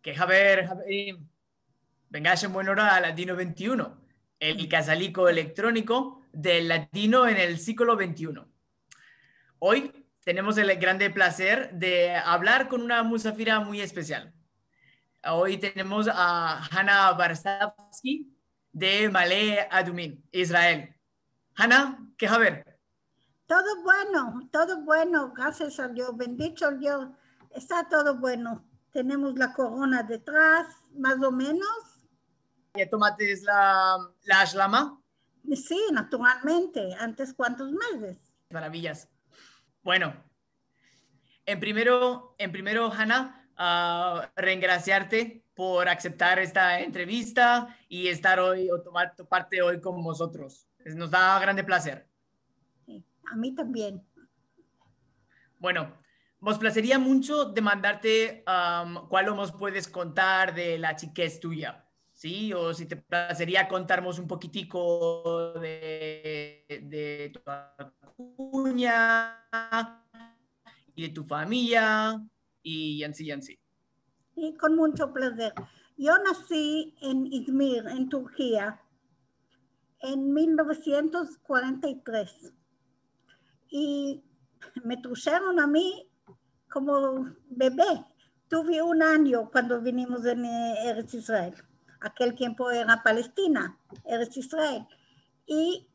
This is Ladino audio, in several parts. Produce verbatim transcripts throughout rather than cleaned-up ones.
Ke haber, haberim. Vengash en buena ora a Ladino vente i uno, el kazaliko elektroniko del ladino en el siglo vente i uno. Oy tenemos el grande plazer de avlar kon una musafira muy espesial. Oy tenemos a Hana Varsavsky de Male Adumin, Israel. Hana, ke haber? Todo bueno, todo bueno, grasias a Dio, bendicho Dio, esta todo bueno. Tenemos la korona detras, mas o menos. Ya tomates la, la ashlama? Si, naturalmente, antes kuantos mezes. Maraviyas. Bueno, en primero, en primero, Hana, a rengrasiarte por akseptar esta entrevista i estar oy o tomar tu parte oy kon mozotros. Es, mos da grande plazer. Si, a mi tambien. Bueno, mos plazeria muncho demandarte, am, kualo mos puedes kontar de la chikez tuya, si? O si te plazeria kontarmos un pokitiko de, de tu akunya i de tu famiya, i ansi, i ansi. Si, kon muncho plazer. Yo nasi en Izmir, en Turkia, en mil novesientos kuarenta i tres. I me trusheron a mi komo bebe. Tuve un anyo kuando vinimos en, e, Erets Israel. Akel tiempo era Palestina, Erets Israel. I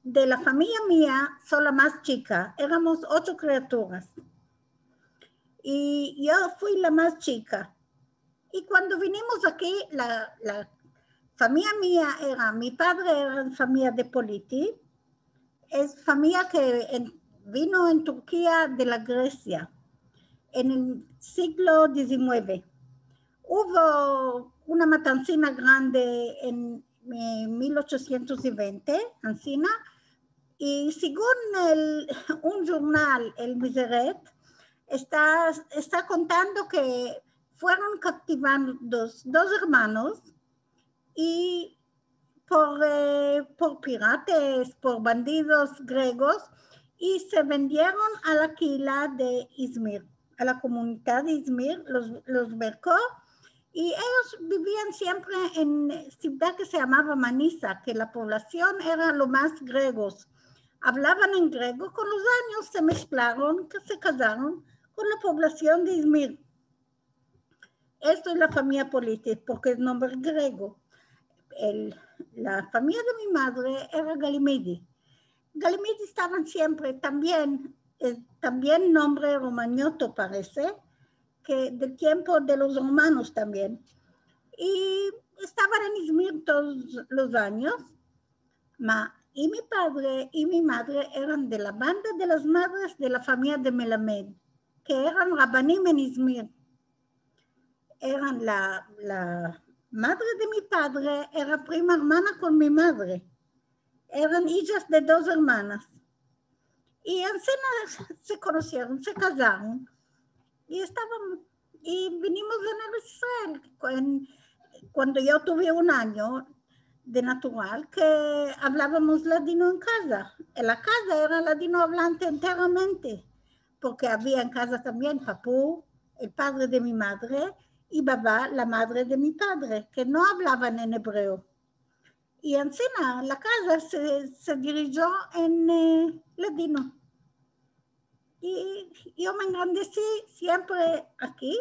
de la famiya mia, so la mas chika. Eramos ocho kriaturas. I yo fui la mas chika. I kuando vinimos aki, la, la famiya mia era, mi padre era famiya de Politi, es famiya ke en, vino en Turkia de la Gresia en el siglo dizinueve. Uvo una matansina grande en, e, mil ochosientos i vente, ansina, i segun el, un jurnal, el Mizeret, esta, esta kontando ke fueron kaptivados dos ermanos i por, e, por pirates, por bandidos gregos, i se vendieron a la keila de Izmir, a la komunidad de Izmir, los, los merko, i eyos bivian siempre en sivdad ke se yamava Manisa, ke la povlasion era lo mas gregos. Avlavan en grego, kon los anyos se mesklaron, ke se kazaron kon la povlasion de Izmir. Esto es la famiya Politi, porke es nombre grego. El, la famiya de mi madre era Galimidi. Galimidi estavan siempre tambien, e, tambien nombre romanioto parese, ke del tiempo de los romanos tambien. I estavan en Izmir todos los anyos. Ma, i mi padre i mi madre eran de la banda de las madres de la famiya de Melamed, ke eran rabanim en Izmir. Eran la, la madre de mi padre, era prima ermana kon mi madre. Eran ijas de dos ermanas. I ansina se konosieron, se kazaron. I estavan, i vinimos en Erets Israel. Kuan-, kuando yo tuve un anyo de natural, ke avlavamos ladino en kaza. En la kaza era ladino avlante enteramente, porke avia en kaza tambien papu, el padre de mi madre, i baba, la madre de mi padre, ke no avlavan en ebreo. I ansina la kaza se, se dirijio en, e, ladino. I yo me engrandesi siempre aki,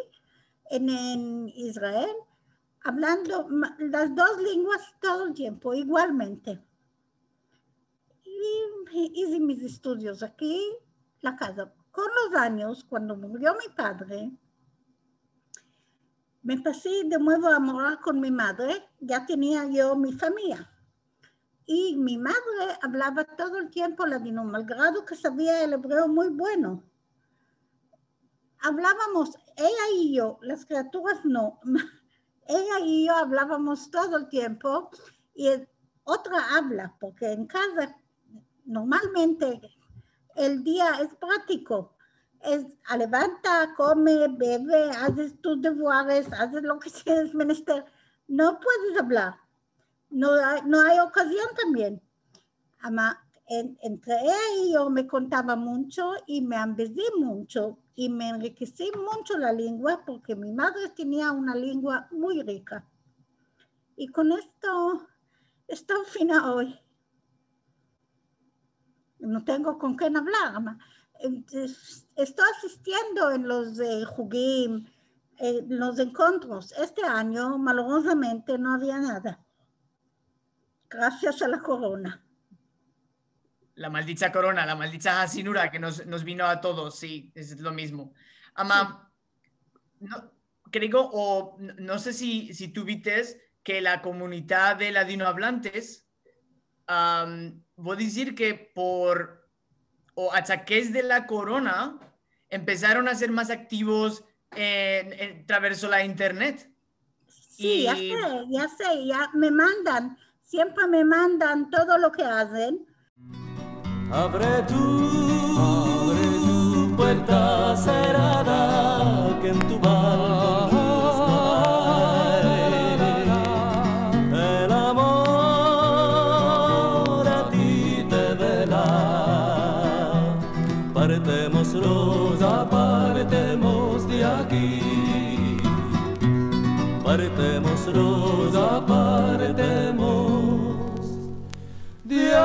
en, en Israel, avlando ma-, las dos lenguas todo el tiempo, igualmente. I ize mis estudios aki, la kaza. Kon los anyos, kuando murio mi padre, me pasi de muevo a morar kon mi madre, ya tenia yo mi famiya. I mi madre avlava todo el tiempo ladino, malgrado ke savia el ebreo muy bueno. Avlavamos, eya i yo, las kriaturas no, eya i yo avlavamos todo el tiempo, i el, otra avla, porke en kaza normalmente el dia es pratiko. Es, a, levanta, kome, beve, azes tus devuares, azes lo ke tienes menester. No puedes avlar. No ay, no ay okazion tambien. Ama, en, entre eya i yo me kontava muncho i me ambezi muncho i me enrikesi muncho la lengua porke mi madre tenia una lengua muy rika. I kon esto, esto fina oy. No tengo kon ken avlar, ma, eh, esto asistiendo en los, eh, hugim, eh, en los enkontros. Este anyo, malorozamente, no avia nada. Grasias a la korona. La maldita korona, la maldita hasinura ke mos, mos vino a todos, si, es lo mizmo. Ama, no, kreo, o no, no se si, si tu vites ke la komunidad de ladinoavlantes, am, vo a dizir ke por, o achakes de la korona, empesaron a ser mas aktivos en, en, traverso la internet. Si, ya se, ya se, ya me mandan, siempre me mandan todo lo ke azen. Avre tu, avre tu puerta serrada ke en tu balkon. El amor a ti te vela. Partemos, Roza, partemos de aki. Partemos, Roza, partemos de